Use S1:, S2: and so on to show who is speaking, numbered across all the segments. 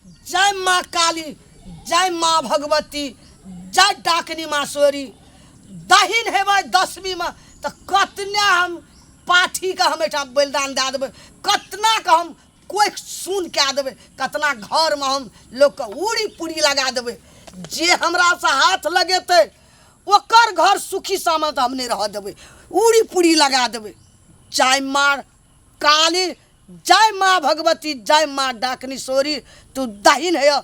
S1: जय माँ काली, जय माँ भगवती, जय डाकनी माँ सोरी। दहिन हेबै दसवींमे तऽ कतना हम पाठीके हम एहिठाम बलिदान दए देबै, कतना के हम कोखि सुन कए देबै, कतना घरमे हम लोकके उड़ी पूरी लगा देबै। जे हमरासँ हाथ लगेतै ओकर घर सुखी सामंत हम नहि रहऽ देबै, उड़ी पूरी लगा देबै। जय माँ काली, जय माँ भगवती, जय माँ डाकनी सोरी। तू दहिन है,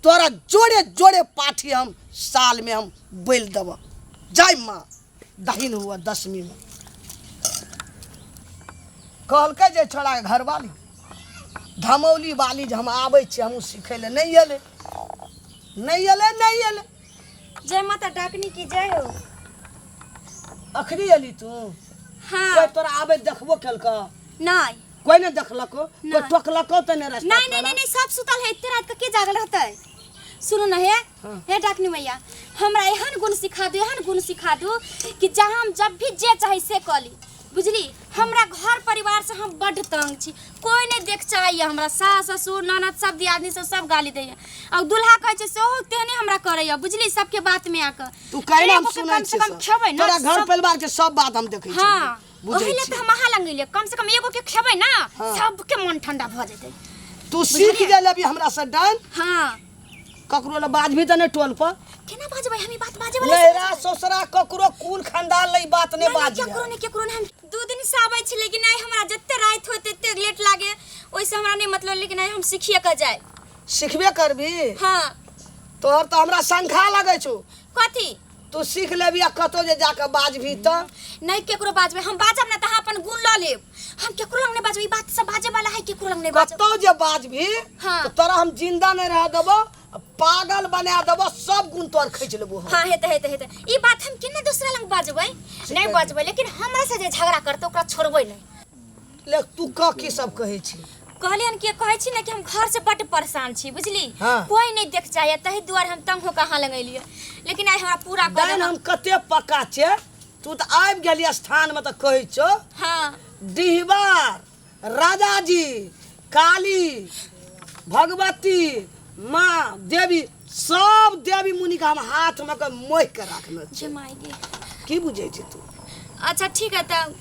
S1: तोरा जोड़े जोड़े पाठी हम साल में हम बोल देब। जय माँ। दहिन हुआ दसवीं में। कहलकै जे छोड़ा घरवाली धमौली वाली जे हम आबै छी हमहूँ सिखै लए, नहि एलै, नहि एलै, नहि एलै।
S2: जय माता डाकनी की जय हो।
S1: अखनी एली तू?
S2: हाँ।
S1: कोई तोरा आबै देखबो केलकौ?
S2: नहीं।
S1: कोई नहीं देखलको? कोई
S2: नहीं।
S1: टोकलको तऽ नहि रास्ता
S2: नहीं, नहीं, नहीं, नहीं, सब सुतल है, इतने रात के के जागल रहतै? सुनू न हे।
S1: हाँ।
S2: हे डाकनी मैया, हमरा एहन गुण सिखा दू, एहन गुण सिखा दू कि जहाँ हम जब भी जे चाही से कऽ ली, बुझली? हमरा घर परिवार से हम बड्ड तंग छी, कोई नहीं देख चाहैया हमरा। सास ससुर ननद सब दियादनी सब सब गाली दैया, आ दुल्हा कहै छै सेहो तेहने हमरा करैया, बुझली? सबके बात में आके
S1: तू कहि ना, हम
S2: एगो के
S1: सुनै
S2: कम से
S1: छियै
S2: कम
S1: सब।
S2: खेबै ना
S1: तोरा घर परिवार के सब बात हम देखै छियै।
S2: हाँ,
S1: बुझै
S2: ओहि लए
S1: छियै।
S2: तऽ हम अहाँ लग एलियै। कम से कम एगो के खेबै ना,
S1: हाँ।
S2: सबके मन ठंडा भऽ जेतै।
S1: तू सीख गेल अभी हमरा से डाइन।
S2: हाँ।
S1: ककरो लए बाजबी तऽ नहि टोल पर?
S2: केना बाजबै हम? ई बात बाजै वाला
S1: नैहरा ससुरा ककरो कुल खानदान लए ई बात नहि
S2: नहि,
S1: बाजियै।
S2: केकरो नहि, केकरो नहि। हम 2 दिन से आबै छी, लेकिन आइ हमरा जते राति होय तते लेट लागे, ओहिसँ हमरा नहि मतलब, लेकिन आइ हम सीखिए कऽ जाय।
S1: सिखबे करबी?
S2: हाँ।
S1: तोहर तऽ हमरा शंखा लगै छौ।
S2: कथी?
S1: तू सीख लेबी आ कतौ जे जाके बाजबी तऽ?
S2: नहि, केकरो बाजबै? हम बाजब ना तऽ अहाँ अपन गुण लऽ लेब। हम केकरो लग नहि बाजबै। ई बात सब बाजे वाला है? केकरो लग नहि बाजब।
S1: कतौ जे बाजबी
S2: हाँ।
S1: तऽ तोरा हम जिंदा नहि रह देबो, पागल बना देबो, सब गुण तोहर खींच लेबो हम।
S2: हाँ, हेतै, हेतै, हेतै। ई बात हम केना दोसरा लग बाजबै? नहि बाजबै, लेकिन हमरा से जे झगड़ा करतै ओकरा छोड़बै नहि।
S1: ले तू कह, की सब कहै छी?
S2: कहलियन कि कहै छी ने कि हम घर से बड्ड परेशान छी, बुझली?
S1: हाँ।
S2: कोई नहीं देख चाहे, तही दुआरे हम तंग होकर अहाँ लग एलियै, लेकिन आइ हमरा पूरा कऽ
S1: डाइन
S2: देलक।
S1: हम कते पक्का छियै, तू तऽ आबि गेली स्थानमे तऽ कहै छौ।
S2: हाँ।
S1: डिहबार राजाजी, काली भगवती माँ देवी, सब देवी मुनि के हम हाथ में के मोहि के राखने छी।
S2: जे माय गे।
S1: की बुझै छी तू?
S2: अच्छा ठीक है, तऽ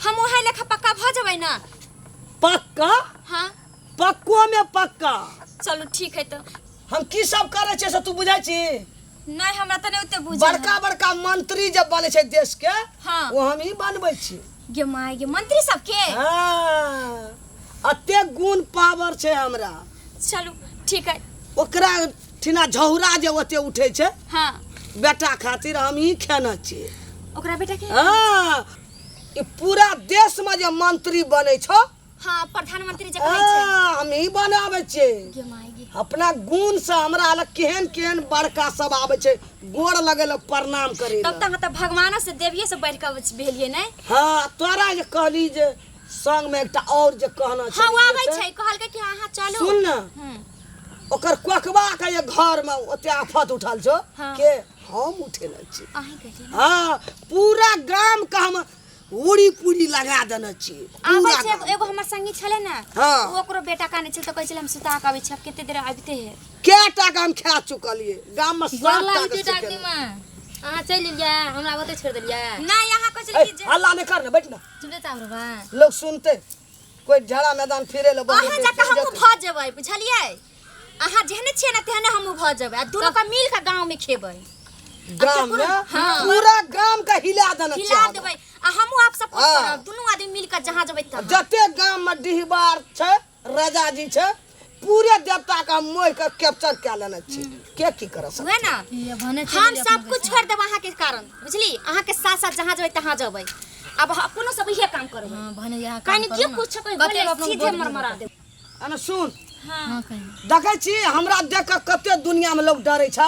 S2: हम ओहे लेखा पक्का भऽ जेबै ना?
S1: पक्का।
S2: हाँ।
S1: पक्को में पक्का।
S2: चलू ठीक है तऽ।
S1: हम की सब करै छियै से तू बुझै छी?
S2: नहीं, हमरा तऽ नहि ओते बुझल।
S1: बड़का बड़का मंत्री जब बनै छै देश के,
S2: हाँ।
S1: ओ हम ही बनबै छी।
S2: गे माय गे, मंत्री सबके?
S1: हाँ, अते गुण पावर छै हमरा।
S2: चलू ठीक है।
S1: ओकरा ठिना झौरा जे ओते उठै छै,
S2: हाँ,
S1: बेटा खातिर हम ही खेने छियै।
S2: ओकरा बेटा के?
S1: हाँ, ई पूरा देश में जे मंत्री बनै छौ,
S2: हाँ, प्रधानमंत्री जे कहै छै,
S1: हाँ, हम ही बनाबै छियै।
S2: गे माय गे।
S1: अपना गुण से हमरा अलग केहन केहन बड़का सब आबै छै गोर लगै लए, प्रणाम करै
S2: तब
S1: लए।
S2: तऽ अहाँ तऽ भगवानो से देविये से बढ़ि कऽ भेलियै ने?
S1: हाँ, तोरा जे कहली जे संग में एकटा और जे कहना छै।
S2: हाँ, ओ आबै छै, कहलकै कि अहाँ चलू।
S1: सुन ने। ओकर कोकबा के जे घर में ओते आफत उठल छौ,
S2: हाँ।
S1: के हम उठेने छी।
S2: अहीं कहलियै ने?
S1: हाँ, पूरा गाम के हम उड़ी पूरी लगा देने छी।
S2: आबै
S1: पूरा
S2: छै।
S1: गाम।
S2: एगो हमर संगी छलै ने,
S1: हाँ।
S2: ओ ओकरो बेटा काने छल तऽ कहै छलै हम सुता कऽ आबै छी। आब कते देर आबिते है।
S1: कए टा गाम खा चुकलियै गाम में, सात
S3: गोर
S1: टा
S3: लागै
S1: के
S3: छी डाकनी
S1: सिखेलहुँ।
S3: माँ, अहाँ चलि एलियै, हमरा ओतै छोड़ि देलियै।
S2: नहि, अहाँ कहै छलै
S1: ए,
S2: कि जे
S1: हल्ला नहि कर ने, बैठ ने।
S3: चुपे चाप रहबै।
S1: लोग सुनते, कोई झड़ा मैदान फिरे ले।
S2: अहाँ जाके हमहूँ भऽ जेबै, बुझलियै? अहाँ जेहने छियै ने तेहने हमहूँ भऽ जेबै आ दुनू के मिल के गाँव में खेबै।
S1: गाम में?
S2: हाँ।
S1: पूरा गाम के हिला देना
S2: हिला
S1: चाहब।
S2: देबै आ हमहूँ आप सपोर्ट
S1: हाँ।
S2: करब, दुनू आदमी मिल के जहाँ जेबै तहाँ।
S1: जते गाम में डिहबार छै, राजा जी छै, पूरे देवता के हम मोहि के कैप्चर कए लेने छी। के की कर सकत?
S2: उहे ना।
S3: ये भने चलि
S2: हम
S3: एलियै
S2: सब
S3: अपना।
S2: कुछ छोड़ देब अहाँ के कारण, बुझली? अहाँ के साथ साथ जहाँ जेबै तहाँ जेबै। अब अपनो सब इहे काम करबै।
S3: हाँ, भने यहाँ काम
S2: कनि
S3: करू
S2: के
S3: ना।
S2: कुछ कोई
S3: कते
S2: बोले
S3: अपना
S2: सीधे
S3: गोद
S2: मरमरा देब।
S1: अने सुन।
S2: हाँ।
S3: हाँ, कही।
S1: देखै छी हमरा देख के कते दुनिया में लोग डरे छै।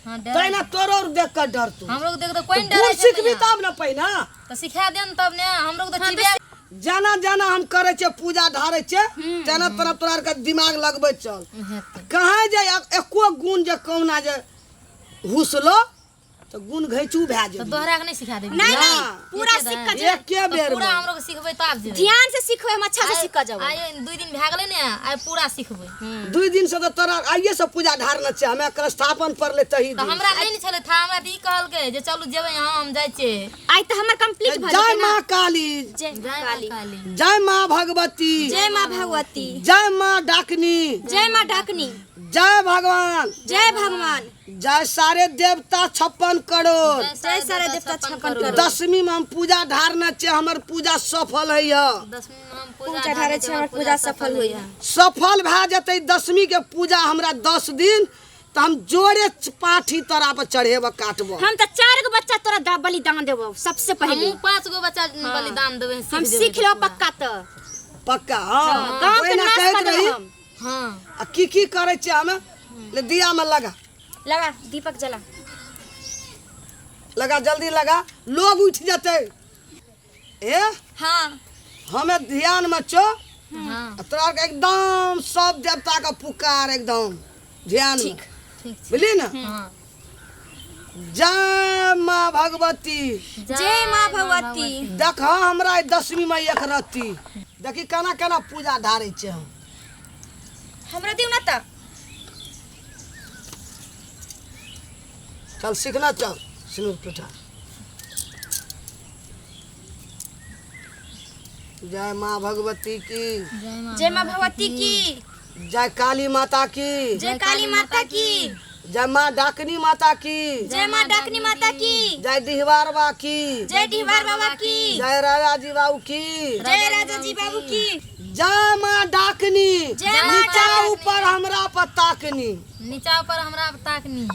S3: हाँ, डरे।
S1: तहिना तोरो आर देख के डरतू।
S3: हमरो के देख तो कोई
S1: गुण
S3: डरे छै।
S1: सिखबी तब ने पहिने।
S3: तो सिखा दे ने तब ने हमरो के तो चिड़िया।
S1: जेना जेना हम करै छियै, पूजा ढारै छियै, तेना तेना तोरा आरके दिमाग लगबैत चल।
S3: हेतै।
S1: कहाँ जे एको गुण जे कहुना जे हुसलो तऽ गुण घैचू भए
S3: तऽ
S1: जेबही।
S3: दोहरा के नहीं सिखा देबी?
S2: नहीं नहीं,
S1: ना।
S2: पूरा
S3: एके
S2: सीख के
S3: दिन।
S2: जेबै।
S1: एके
S3: तऽ
S1: बेर
S3: पूरा
S1: मे।
S3: हमरो के सिखबै तब जेबै।
S2: ध्यान से सिखबै हम, अच्छा से सीख के जेबै।
S3: आइ 2 दिन भए गेलै ने, आइ पूरा सिखबै।
S1: 2 दिन से तऽ तोरा आइये से पूजा ढारने छै, हमे एकर स्थापन पड़लै तही
S3: तऽ
S1: दिन।
S3: हमरा नहि ने छलै था, हमरा तऽ ई कहलकै जे चलू जेबै, हाँ हम जाइ छियै।
S2: आइ तऽ हमर कंप्लीट भऽ
S1: जय
S2: जेतै ना।
S1: माँ काली।
S2: जय
S3: जय माँ
S2: काली।
S3: काली।
S1: जय माँ भगवती।
S2: जय माँ भगवती।
S1: जय माँ डाकनी।
S2: जय माँ डाकनी।
S1: जय भगवान।
S2: जय भगवान।
S1: जय सारे देवता 56 करोड़।
S2: जय सारे देवता 56 करोड़।
S1: दसवीं में हम पूजा ढारने छियै, हमर पूजा सफल होइए।
S3: दसवीं में हम
S2: पूजा ढारै छियै, हमर पूजा सफल होइए।
S1: सफल भए जेतै दसवीं के पूजा हमरा 10 दिन, तऽ हम जोड़े पाठी तोरा पर चढ़ेब काटब।
S2: हम तऽ 4 गो बच्चा तोरा बलिदान देबौ सबसे पहिले।
S3: हमहूँ 5 गो बच्चा बलिदान देबै।
S2: हम सीख लेब पक्का तऽ।
S1: पक्का? हाँ,
S2: गाँव के
S1: ओहिना
S2: नाश
S1: कहैत
S2: कऽ देबै
S1: रही।
S2: हम।
S3: हाँ।
S1: आ की की करै छियै हमे? ले दिया में लगा।
S2: लगा दीपक जला।
S1: लगा जल्दी लगा, लोग उठ जेतै। ए
S2: हाँ
S1: हमे ध्यान में छो।
S3: हाँ।
S1: तोरा के एकदम सब देवता के पुकार एकदम ध्यान में।
S3: ठीक छै।
S1: बुझली ना?
S3: हाँ।
S1: जय माँ भगवती।
S2: जय माँ भगवती।
S1: देख हमरा ई दसवीं में एक रत्ती देखी केना केना पूजा ढारै छै हम।
S2: हमरा दियौ ना तऽ।
S1: चल सीखना, चल सिनूर पिठा। जय माँ भगवती की।
S2: जय माँ भगवती की।
S1: जय काली माता की।
S2: जय काली माता की।
S1: जय माँ डाकनी माता की।
S2: जय माँ डाकनी माता की।
S1: जय डिहबार बा की।
S2: जय डिहबार बाबा की।
S1: जय राजा जी बाबू की।
S2: जय राजा जी बाबू की।
S1: जय माँ डाकनी।
S2: जय माँ
S1: नीचा
S2: डाकनी।
S1: ऊपर हमरा पर ताकनी।
S3: नीचा ऊपर हमरा पर ताकनी।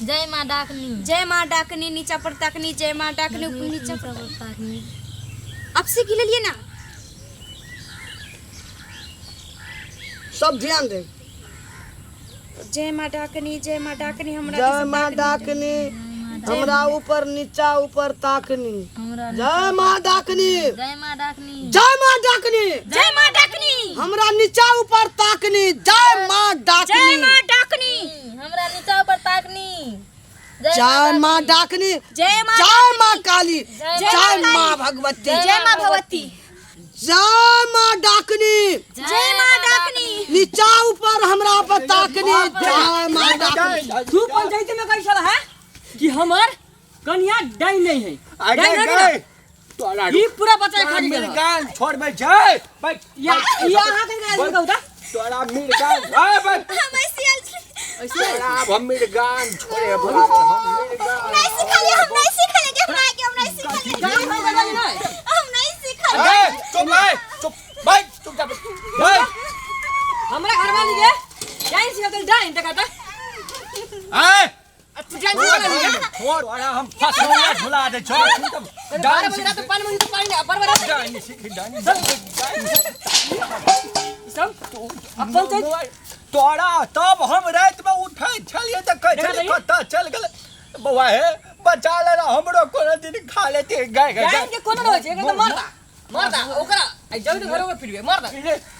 S3: जय माँ डाकनी।
S2: जय माँ डाकनी, नीचा पर ताकनी। जय माँ डाकनी, ऊपर नीचा पर
S3: ताकनी।
S2: अब सीख लेलिए ना।
S1: सब ध्यान दे।
S2: जय माँ डाकनी, जय माँ डाकनी, हमरा
S1: जय माँ डाकनी, हमरा ऊपर नीचा ऊपर ताकनी। जय माँ डाकनी।
S3: जय माँ डाकनी।
S1: जय माँ डाकनी।
S2: जय माँ डाकनी,
S1: हमरा नीचा ऊपर ताकनी। जय माँ डाकनी।
S2: जय माँ डाकनी,
S3: हमरा नीचा ऊपर ताकनी।
S1: जय माँ डाकनी।
S2: जय माँ
S1: जय माँ काली। जय माँ भगवती।
S2: जय माँ भगवती।
S1: जय माँ डाकनी।
S2: जय माँ डाकनी,
S1: नीचा ऊपर हमरा पर ताकनी। जय माँ डाकनी।
S4: तू पंचायत में कही छला है कि हमर कन्या डाइन नहीं है?
S5: अरे
S4: डाइन है
S5: गए
S4: ना?
S5: तोरा
S4: ई पूरा बच्चा खा
S5: मिल
S4: गेल।
S5: गान छोड़बे जाय भाई।
S4: या या अहाँ के गाल कहू ता
S5: तोरा मिल गान भाई भाई।
S2: हम ऐसे आयल छी।
S4: ऐसे
S5: तोरा अब हम मिल गान छोड़े बोले हम मिल गान
S2: नहीं सिखलिए, हम नहीं सिखलिए कि हम आगे, हम नहीं सिखलिए,
S4: गान हम बता नहीं।
S2: हम नहीं सिखलिए।
S5: ए चुप भाई, चुप भाई, चुप जा भाई।
S4: हमरा घर वाली के डाइन सिखल डाइन देखा ता।
S5: ए
S4: तू डाइन सिखल के
S5: छोड़ तोरा हम फसौया झुला दे छोड़। तू तो
S4: 12 बजे रात पानी में तो पानी नहीं बराबर
S5: डाइन सीख डाइन
S4: सब अब पंचायत
S5: तोरा तब हम रात में उठै छलियै तऽ कहै छलियै कतऽ चल गेलै बौआ। हे बचा ले हमरो कोनो दिन खा लेते गाय गाय।
S4: डाइन के कोनो रहै छै, एकर त मरदा मरदा ओकरा आई जब घर ओकर फिरबे मरदा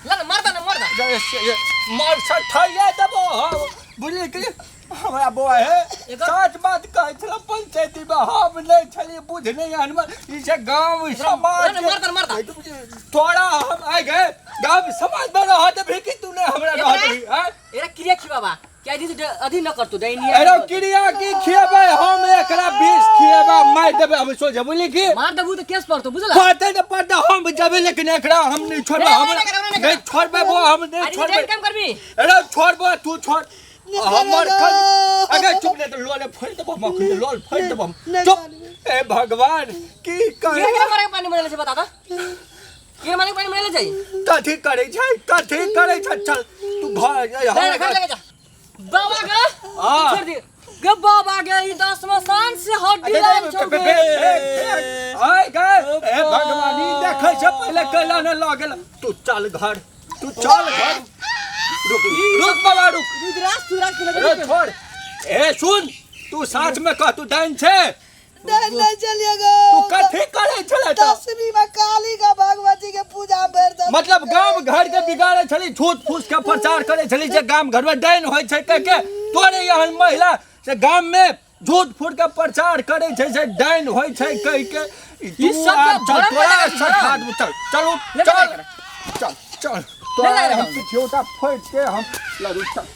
S4: ला मरदा ना मरदा
S5: मर सठैया देबो हम बुझली कि हमरा बौआ। हे सच बात कहै छल पंचायती में हम नहि छलियै बुझने हनुमान ई जे गाँव समाज
S4: मरदा मरदा
S5: तोरा हम आइ गए गाँव समाज में रह देबही कि तू नहि हमरा रह देबही? आँय?
S4: एरा क्रिया खिबाबा क्या दिन अधि न करतौ डाइनिया।
S5: अरे क्रिया की खिएबै हम? एकरा विष खिएबै, मारि देबै हम सोझे, बुझली कि?
S4: मार देबू त केस पड़तौ बुझला।
S5: पड़तै तऽ पड़तै, हम जेबै लेकिन एकरा हम नहि छोड़बै। हम नहि छोड़बै बौआ, हम नहि
S4: अरे
S5: छोड़बै।
S4: डाइन काम करबी?
S5: अरे छोड़बो, तू छोड़ हमर खन। अगर चुप नहीं तो लोल फोड़ देबो हम, अखन लोल फोड़ देबो हम। चुप। ए भगवान की
S4: केकरा
S5: करे?
S4: मारे के पानी मरले छै बता त, केकरा मारे के पानी मरले छै?
S5: कथी करै छै, कथी करै छै? चल तू घर
S4: जा घर लगे जा बाबा के।
S5: हाँ।
S4: छोड़ दे गे बाबा गे, ई दस मसान से हड्डी लाग छौ गे।
S5: आय गए ए भगवान, ई देखै छै पहिले कैला ने लऽ गेल। तू चल घर, तू चल घर। रुक रुक बाबा रुक।
S4: रुद्राक्ष तुराक्ष
S5: अरे छोड़। ए सुन, तू साँच में कह, तू डाइन छै?
S1: नहीं नहीं चलिए गो।
S5: तू कथी करै छलै तऽ?
S1: दसवीं में काली का भगवती के पूजा भरि दस।
S5: मतलब गाम घर के बिगाड़े छली, झूठ फूस के प्रचार करे छली जे गाम घर में डाइन होइ छै कह के। तोरे एहन महिला से गाम में झूठ फूट के प्रचार करे छै से डाइन होइ छै कहि के
S4: ई
S5: तू
S4: सब
S5: आब चल
S4: भरम
S5: तोरा
S4: बना के
S5: सठा
S4: भरम।
S5: देबौ, चल चलू
S4: ले
S5: चल
S4: ले
S5: चल चल
S4: ले
S5: तोरा
S4: ले
S5: हम पिछौटा फोड़ि के हम लड़ू चल।